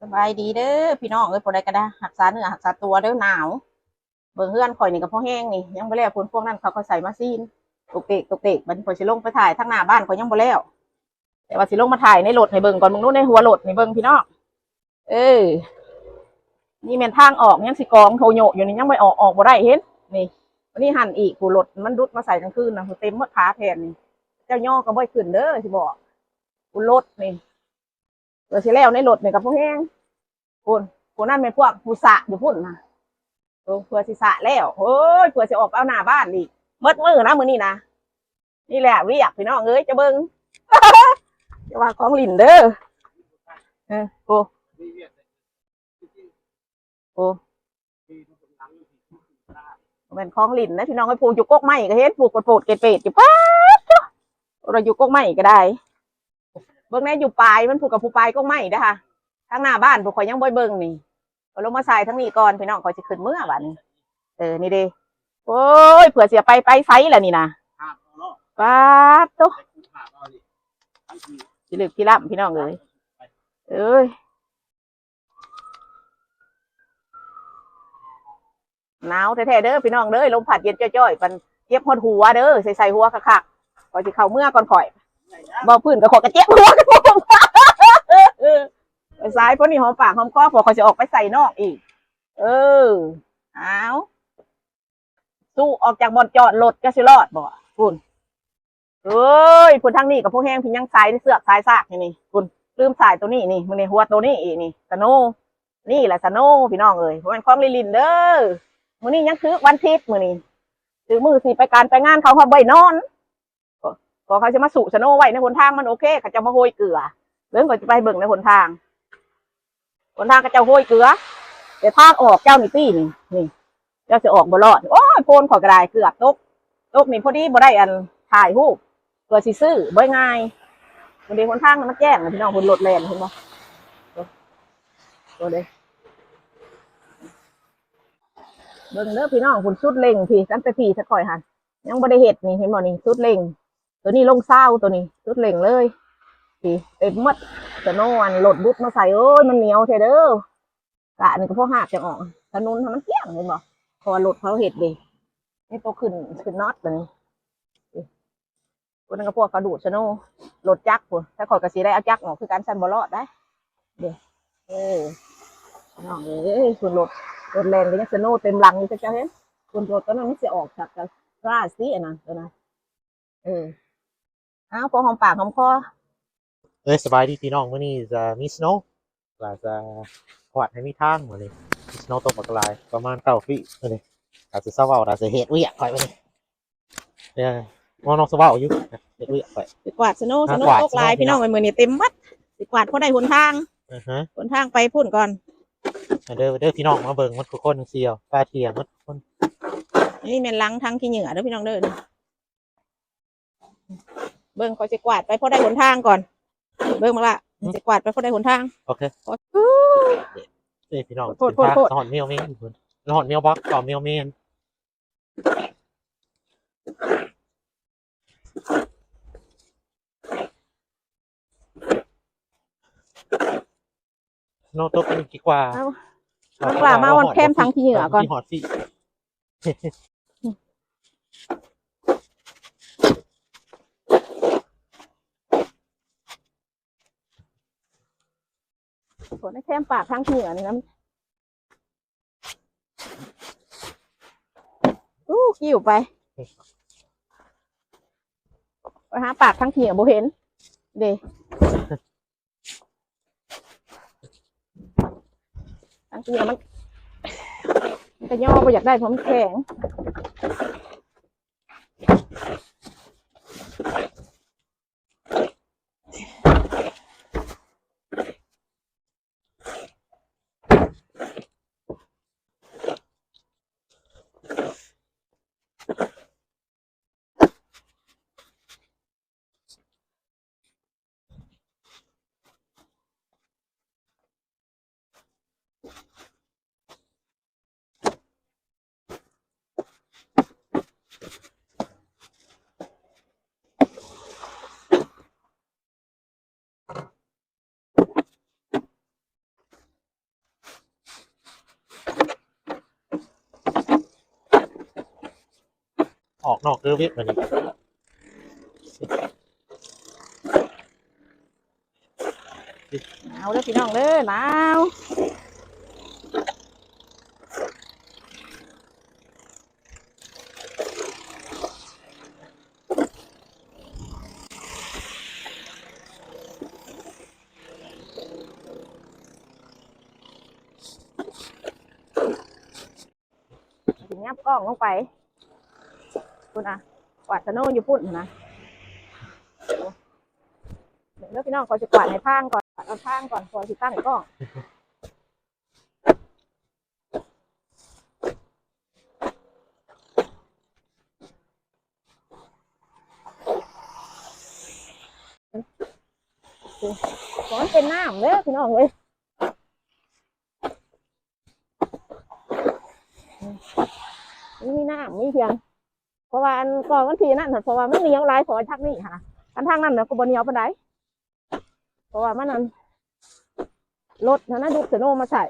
ສະບາຍດີເດີພີ່ນ້ອງເອີຍ ຜູ້ໃດກໍໄດ້ຮັກສາເນື້ອຮັກສາຕົວເດີ ໜາວ. ເບິ່ງເຮືອນຂ້ອຍນີ້ກໍພໍແຮງນີ້ ຍັງບໍ່ແລ້ວ ພຸ້ນພວກນັ້ນເຂົາກໍໃສ່ມາຊີນ ຕົກເຕກ ຕົກເຕກ. ບັດນີ້ຂ້ອຍຊິລົງໄປຖ່າຍທາງໜ້າບ້ານ ຂ້ອຍຍັງບໍ່ແລ້ວ ແຕ່ວ່າຊິລົງມາຖ່າຍໃນລົດໃຫ້ເບິ່ງກ່ອນ. ເບິ່ງດູໃນຫົວລົດນີ້ ເບິ່ງພີ່ນ້ອງ ເອີ ນີ້ແມ່ນທາງອອກ ຍັງຊິກອງໂທໂຍະຢູ່ນີ້ ຍັງບໍ່ອອກ ອອກບໍ່ໄດ້ເຫັນນີ້. ອັນນີ້ຫັ້ນອີກ ຜູ້ລົດມັນດຸດມາໃສ່ກາງຄືນນະ ຜູ້ເຕັມໝົດຝາແຜ່ນນີ້. ເຈົ້າຍໍກໍບໍ່ໃຫ້ຂຶ້ນເດີ ຊິບອກ ຜູ້ລົດນີ້ ເພື່ອຊິແລ້ວໃນລົດນີ້ກໍພໍແຮງ. ພຸ້ນ ຜູ້ນັ້ນແມ່ນພວກຜູ້ສະຢູ່ພຸ້ນນະ ເອີ ເພື່ອຊິສະແລ້ວ ໂອ້ຍ ເພື່ອຊິອອກໄປເອົາໜ້າບ້ານອີກ ໝົດມື້ນະມື້ນີ້ນະ. ນີ້ແຫຼະວຽກພີ່ນ້ອງເອີຍ ຈະເບິ່ງ ຈະວ່າຂອງຫຼິ້ນເດີ ເອີ ໂອ້ ໂອ້ ບໍ່ແມ່ນຂອງຫຼິ້ນນະພີ່ນ້ອງເອີຍ. ຜູ້ຢູ່ກົກໄມ້ກໍເຫັນ ຜູ້ໂປດໆເກດເປດຢູ່ ປາດໂທ້ ຜູ້ຢູ່ກົກໄມ້ກໍໄດ້. ເບິ່ງແດ່ ຢູ່ປາຍມັນ ຜູ້ກັບຜູ້ປາຍກົກໄມ້ເດ້ອ ທາງໜ້າບ້ານພວກຂ້ອຍຍັງບໍ່ໄດ້ເບິ່ງນີ້. ກໍລົງມາໃສ່ທາງນີ້ກ່ອນພີ່ນ້ອງ ຂ້ອຍຊິຂຶ້ນເມືອບາດນີ້. ເອີ ນີ້ເດ້ ໂອ້ຍ ເພື່ອຊິໄປ ໄປໃສລະນີ້ນະ ປາດໂທ້ ຊິລຶກພິລ່ຳພີ່ນ້ອງເອີຍ ເອີຍ. ໜາວແທ້ໆເດີພີ່ນ້ອງເດີ ລົມພັດເຢັນຈ້ອຍໆ ປານເຈັບຮອດຫົວເດີ ໃສ່ ໃສ່ຫົວຄັກໆ. ຂ້ອຍຊິເຂົ້າເມືອກ່ອນຂ້ອຍ ເວົ້າພື້ນກໍຂ້ອຍກໍເຈັບຫົວ ສາຍພໍນີ້ຫອມປາກຫອມຄໍ ເພາະຂ້ອຍຊິອອກໄປໃສ່ນອກອີກ. ເອີ ອ້າວ ສູ້ອອກຈາກບ່ອນຈອດລົດ ຈັກຊິລອດບໍ່ ພຸ້ນ. ເອີຍ ພຸ້ນທາງນີ້ກໍພໍແຮງ ພີ້ຍັງສາຍເຊືອກສາຍຊາກຢູ່ນີ້ ພຸ້ນ ລືມສາຍໂຕນີ້ນີ້ ມື້ນີ້ຫົວໂຕນີ້ອີກນີ້ ສະໂນ ນີ້ແຫຼະສະໂນພີ່ນ້ອງເອີຍ ບໍ່ແມ່ນຂອງຫຼິ້ນໆເດີ. ມື້ນີ້ຍັງຖືກວັນທິດ ມື້ນີ້ຖືກມື້ຊິໄປການໄປງານ ເຂົາຮອດບໍ່ໄດ້ນອນ ກໍ ກໍເຂົາຊິມາສູ້ສະໂນໄວ້ໃນຫົນທາງ ມັນໂອເຄ ເຂົາຈະມາໂຮຍເກືອ. ເບິ່ງ ຂ້ອຍຈະໄປເບິ່ງໃນຫົນທາງ ຫົນທາງເຂົາເຈົ້າໂຮຍເກືອ ແຕ່ທາງອອກເຈົ້ານີ້ຕິ ນີ້ ນີ້ ເຈົ້າຊິອອກບໍ່ລອດ. ໂອ້ຍ ໂພນຂ້ອຍກໍໄດ້ເກືອບຕົກ ຕົກນີ້ພໍດີບໍ່ໄດ້ອັນຖ່າຍຮູບ ເພື່ອຊິຊື້ບໍ່ງ່າຍ. ມັນເດ້ ຫົນທາງມັນແຈ້ງນະພີ່ນ້ອງ ພຸ້ນລົດແລ່ນ ເຫັນບໍ່ ໂອ້ ເບິ່ງເດີພີ່ນ້ອງ ພຸ້ນສຸດເລັ່ງພີ້ ຕັ້ງແຕ່ພີ້ ຖ້າຂ້ອຍຫັ້ນ ຍັງບໍ່ໄດ້ເຮັດນີ້ ເຫັນບໍ່ນີ້ ສຸດເລັ່ງ. ໂຕນີ້ລົງຊາວ ໂຕນີ້ສຸດເລັ່ງເລີຍ ພີ້ເຕັມໝົດ ສະໂນ ອັນລົດດຸດມາໃສ່. ໂອ້ຍ ມັນໜຽວແທ້ເດີ ກະນີ້ກໍພໍຫາກຈັ່ງອອກ ຖະໜົນໃຫ້ມັນກ້ຽງ ເຫັນບໍ່ ເພາະວ່າລົດເຂົາເຮັດເດ້. ນີ້ໂຕຂຶ້ນ ຂຶ້ນນອດໂຕນີ້ ຜູ້ນັ້ນກໍພວກເຂົາດູດສະໂນ ລົດຈັກພຸ້ນ ຖ້າຂ້ອຍກໍຊິໄດ້ເອົາຈັກອອກຄືກັນ ຊັ້ນບໍ່ລອດໄດ໋ ເດ້. ເອີ ນ້ອງເອີຍ ພຸ້ນລົດ ລົດແລ່ນກໍຍັງສະໂນເຕັມຫຼັງຢູ່ ເຈົ້າເຫັນ ພຸ້ນລົດຕົວນັ້ນມັນຊິອອກຈາກກາຣາຊຕິ ອັນນັ້ນ ຕົວນັ້ນ. ເອີ ເອົາ ພໍຫອມປາກຫອມຄໍ. ເອີຍ ສະບາຍດີພີ່ນ້ອງ ມື້ນີ້ຈະມີສະໂນ ວ່າຈະກວາດໃຫ້ມີທາງມື້ນີ້ ມີສະໂນຕົກບັກຫຼາຍ ປະມານເກົ້າຟີດມື້ນີ້ ອາດຈະສະເວົ້າ ອາດຈະເຮັດວຽກຂ້ອຍມື້ນີ້. ເອີ ນ້ອງສະເວົ້າຢູ່ ເຮັດວຽກຂ້ອຍ ຊິກວາດສະໂນ ສະໂນຕົກຫຼາຍພີ່ນ້ອງເອີຍ ມື້ນີ້ເຕັມໝົດ ຊິກວາດພໍໄດ້ຫົນທາງ ອືຮຶ ຫົນທາງໄປພຸ້ນກ່ອນ. ເດີ ເດີພີ່ນ້ອງ ມາເບິ່ງໝົດທຸກຄົນ ຈັ່ງຊີ້ເອົາ ປາທຽງໝົດທຸກຄົນ. ນີ້ແມ່ນຫຼັງຖັງຂີ້ເຫຍື້ອເດີພີ່ນ້ອງເດີ. ເບິ່ງ ຂ້ອຍຊິກວາດໄປພໍໄດ້ຫົນທາງກ່ອນ ເບິ່ງມາລະ ຊິກວາດໄປພໍໄດ້ຫົນທາງ. ໂອເຄ ເອີ ພີ່ນ້ອງ ໂພດ ໂພດ ໂພດ ຮອດແມວແມ່ນ ຮອດແມວບັກ ຮອດແມວແມ່ນ. ໂນ ຕົກນີ້ດີກວ່າ ເອົາ ເອົາ ບັກຫຼ້າມາ ເອົາ ມາແຄມຖັງຂີ້ເຫຍື້ອກ່ອນ ຮອດພີ້ ໂອ້ ໃນແຄມປາກທາງເຫືອນີ້ນະ ອູ້ ກິ້ວໄປ ໄປຫາປາກທາງເຫືອບໍ່ເຫັນເດ້ ທາງເຫືອມັນ ມັນກະຍໍບໍ່ຢາກໄດ້ ເພາະມັນແຂງ. ໂ ອອກນອກເດີເວັບບັດນີ້. ໜາວເດີພີ່ນ້ອງເດີ ໜາວ. ຊິຫຍັບກ້ອງລົງໄປພຸ້ນນະ ກວາດສະໂນຢູ່ພຸ້ນນະ. ເດີພີ່ນ້ອງ ຂໍຊິກວາດໃຫ້ທາງກ່ອນ ກວາດເອົາທາງກ່ອນ ຂໍຊິຕັ້ງກ້ອງ. ມັນເປັນນ້ຳເດີພີ່ນ້ອງເອີຍ ມີນ້ຳມີຫຍັງ ເພາະວ່າອັນກອງມັນທີ່ນັ້ນ ເພາະວ່າມັນໜຽວຫຼາຍ ເພາະວ່າທາງນີ້ຫັ້ນນະ ອັນທາງນັ້ນນະກໍບໍ່ໜຽວປານໃດ ເພາະວ່າມັນອັນ ລົດຫັ້ນນະ ດູດສະໂນມາໃສ່.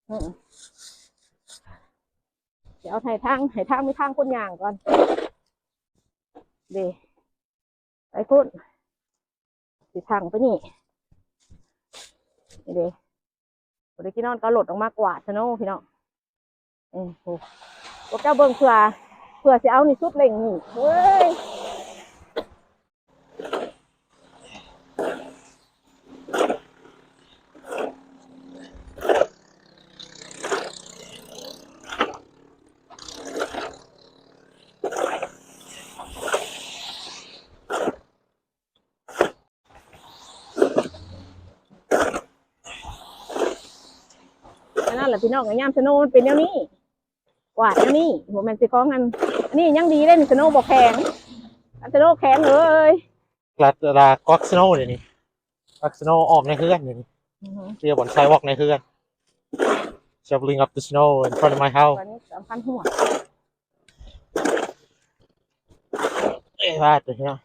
ອືມ ຊິເອົາໃຫ້ທາງ ໃຫ້ທາງ ມີທາງຄົນຍ່າງກ່ອນເດ້. ໄປພຸ້ນ ຊິທັງໄປນີ້ ນີ້ເດ້ ບໍ່ໄດ້ກິນນອນກໍເອົາລົດອອກມາກວາດຊະເນາະພີ່ນ້ອງ. ເອີ ໂອ້ ພວກເຈົ້າເບິ່ງ ເພື່ອ ເພື່ອຊິເອົານີ້ສຸດເລັ່ງນີ້ ເວີຍ. ອັນນັ້ນລະພີ່ນ້ອງ ຍາມສະໂນມັນເປັນແນວນີ້ ກວາດແນວນີ້ ບໍ່ແມ່ນຊິຂອງອັນ ອັນນີ້ຍັງດີເດ້ ສະໂນບໍ່ແຂງ ອັນສະໂນແຂງເອີຍ. ລັດລາກວັກສະໂນເດນີ້ ກວັກສະໂນອ້ອມໃນເຮືອນເດນີ້ ອືຮຶ ເດບ່ອນໄຊວອກໃນເຮືອນ Shoveling up the snow in front of my house. ຕອນນີ້ສຳຄັນຫົວ ເອີ ວ່າຕົວເນາະ.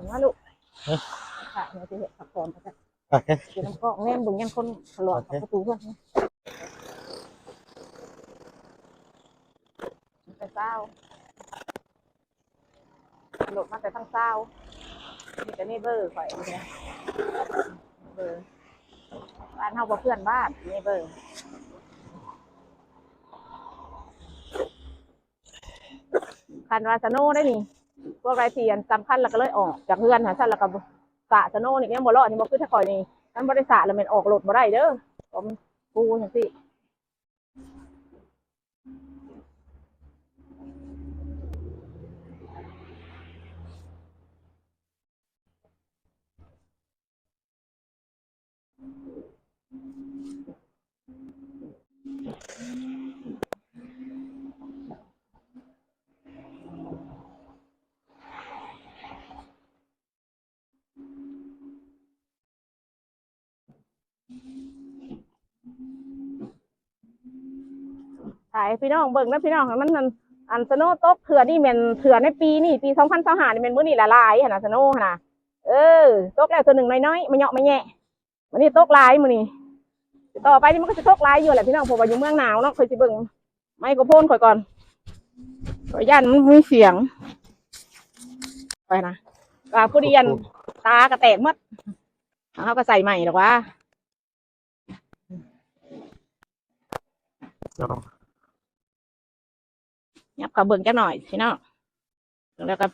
ມາລູກ ຮະ ຂ້ານ້ອງຊິເຮັດຜັກຄອນ ໂອເຄ ຢູ່ນຳກ້ອງ ແນມເບິ່ງຍັງຄົນທະເລາະກັບປະຕູເຮືອນ ແຕ່ເຊົ້າ ລົດມາແຕ່ທາງເຊົ້າ ມີແຕ່ເນເບີຂ້ອຍນີ້ແຫຼະ ເບີ ບ້ານເຮົາບໍ່ເພື່ອນບ້ານ ເນເບີ. ຄັນວ່າສະໂນໄດ໋ນີ້ ພວກໃດທີ່ອັນສຳຄັນແລ້ວກໍເລີຍອອກຈາກເຮືອນຫັ້ນ ຊັ້ນແລ້ວກໍສະໂນນີ້ກໍຍັງບໍ່ລອດ ນີ້ບໍ່ຄືແຕ່ຂ້ອຍນີ້ ຄັນບໍ່ໄດ້ສະແລ້ວແມ່ນອອກລົດບໍ່ໄດ້ເດີ ເພາະມັນປູຈັ່ງຊີ້. ຖ່າຍໃຫ້ພີ່ນ້ອງເບິ່ງນະພີ່ນ້ອງ ມັນ ອັນ ອັນສະໂນຕົກເທື່ອນີ້ແມ່ນເທື່ອໃນປີນີ້ ປີສອງພັນຊາວຫ້ານີ້ແມ່ນມື້ນີ້ລະຫຼາຍຫັ້ນນະ ສະໂນຫັ້ນນະ ເອີ ຕົກແລ້ວເທື່ອໜຶ່ງນ້ອຍໆ ມາເຍາະມາແຍະ ມື້ນີ້ຕົກຫຼາຍມື້ນີ້ ຕໍ່ໄປນີ້ມັນກໍຊິຕົກຫຼາຍຢູ່ແຫຼະພີ່ນ້ອງ ເພາະວ່າຢູ່ເມືອງໜາວເນາະ. ຂ້ອຍຊິເບິ່ງໄມໂຄຣໂຟນຂ້ອຍກ່ອນ ຂ້ອຍຢ້ານມັນມີສຽງ ໄປນະ ກະຜູ້ດຽນຕາກະແຕກໝົດ ເຮົາກໍໃສ່ໃໝ່ດອກວ່າ. ຫຍັບເຂົ້າເບິ່ງຈັກໜ້ອຍພີ່ນ້ອງ ແລ້ວກໍ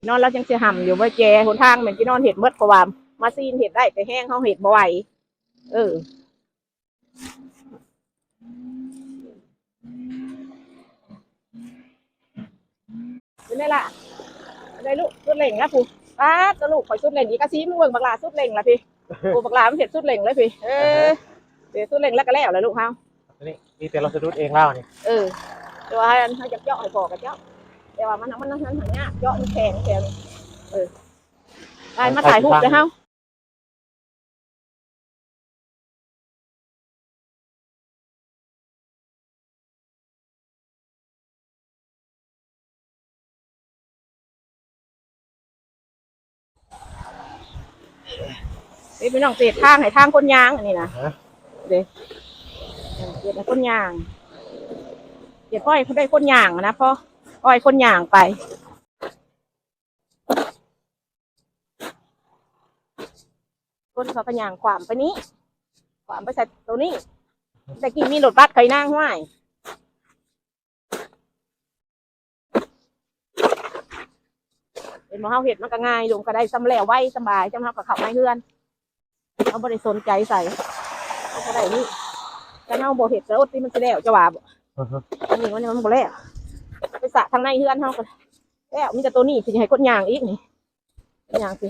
ນອນລາວຈັ່ງຊິຫ່ຳຢູ່ ບໍ່ແຈຫົນທາງແມ່ນຊິນອນເຮັດໝົດ ເພາະວ່າມາຊີນເຮັດໄດ້ ແຕ່ແຮງເຮົາເຮັດບໍ່ໄຫວ ເອີ. ເປັນໄດລະ? ໄດ້ລູກ ສຸດເລັ່ງລະຜູ້. ປາດ ຕະລູກຂ້ອຍສຸດເລັ່ງອີກ ກະຊິມເບິ່ງບັກຫຼ້າສຸດເລັ່ງລະພີ້. ໂອ້ ບັກຫຼ້າມັນເຮັດສຸດເລັ່ງລະພີ້. ເອີ ເອີ ເຮັດສຸດເລັ່ງລະກະແລ້ວລະລູກເຮົາ. ນີ້ມີແຕ່ລະສະດຸດເອງລາວນີ້. ເອີ ແຕ່ວ່າເຮົາຢາກເຈາະໃຫ້ພໍ່ກະເຈາະ ແຕ່ວ່າມັນ ມັນ ມັນຫາຍາກ ເຈາະມັນແຂງແຂງ. ເອີ ໄປ ມາຖ່າຍຮູບເດີເຮົາ. ເດ້ພີ່ນ້ອງ ເສດທາງໃຫ້ທາງຄົນຍ່າງອັນນີ້ນະ. ເດ້ ເສດໃຫ້ຄົນຍ່າງ ເສດພໍໃຫ້ໄດ້ຄົນຍ່າງນະ ພໍ ພໍໃຫ້ຄົນຍ່າງໄປ. ຄົນເຂົາກະຍ່າງຂວາມໄປນີ້ ຂວາມໄປໃສ່ໂຕນີ້. ແຕ່ກີ້ມີລົດບັສໄຂນາງ ຫ້ວຍ ເຫັນບໍ່ ເຮົາເຮັດມັນກະງ່າຍ ລົມກະໄດ້ ຊ່ຳແລ້ວໄວ ສະບາຍ ຊ່ຳເຮົາກະເຂົ້າໃນເຮືອນ. ເຮົາບໍ່ໄດ້ສົນໃຈໃສ ເຮົາບໍ່ໄດ້ນີ້ ຄັນເຮົາບໍ່ເຮັດກະອົດຕິ ມັນຊິແລ້ວ ເຈົ້າວ່າບໍ່? ອັນນີ້ມັນ ມັນບໍ່ແລ້ວ ໄປສະທາງໃນເຮືອນເຮົາກະແລ້ວ. ມີແຕ່ໂຕນີ້ຊິໃຫ້ຄົນຍ່າງອີກນີ້ ຍ່າງຊິ.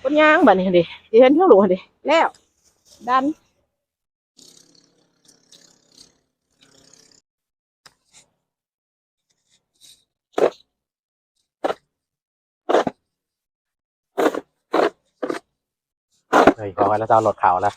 ຄົນຍ່າງບາດນີ້ຫັ້ນເດ ຊິເຫັນເທິງລູກຫັ້ນເດ ແລ້ວ ດັນ. ເອີຍ ຂໍໃຫ້ລະເຈົ້າລົດເຂົ້າລະ.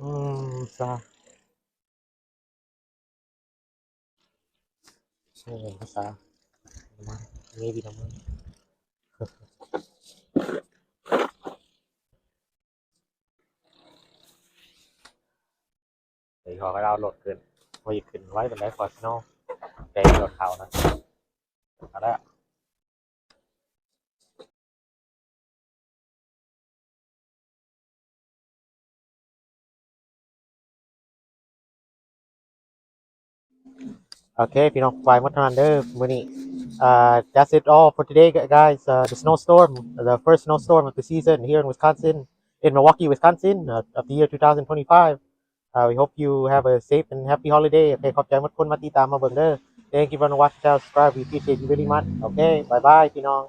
ອືມ ຊາ ເອີ ພາສາ ເມບີນຳ ເອີ ຂໍໃຫ້ເອົາລົດຂຶ້ນ ບໍ່ຢາກຂຶ້ນໄວປານໃດ ຂໍສະໂນ ແຕ່ລົດເຂົານະ ເອົາລະ. Okay ພີ່ນ້ອງ ໄປໝົດເທົ່ານັ້ນເດີມື້ນີ້. Uh, that's it all for today, gu- guys. Uh, the snowstorm, the first snowstorm of the season here in Wisconsin, in Milwaukee, Wisconsin, uh, of the year two thousand twenty-five. Uh, we hope you have a safe and happy holiday. Okay, ຂອບໃຈໝົດຄົນມາຕິດຕາມມາເບິ່ງເດີ. Thank you for watching, subscribe. We appreciate you really much. Okay, bye bye ພີ່ນ້ອງ.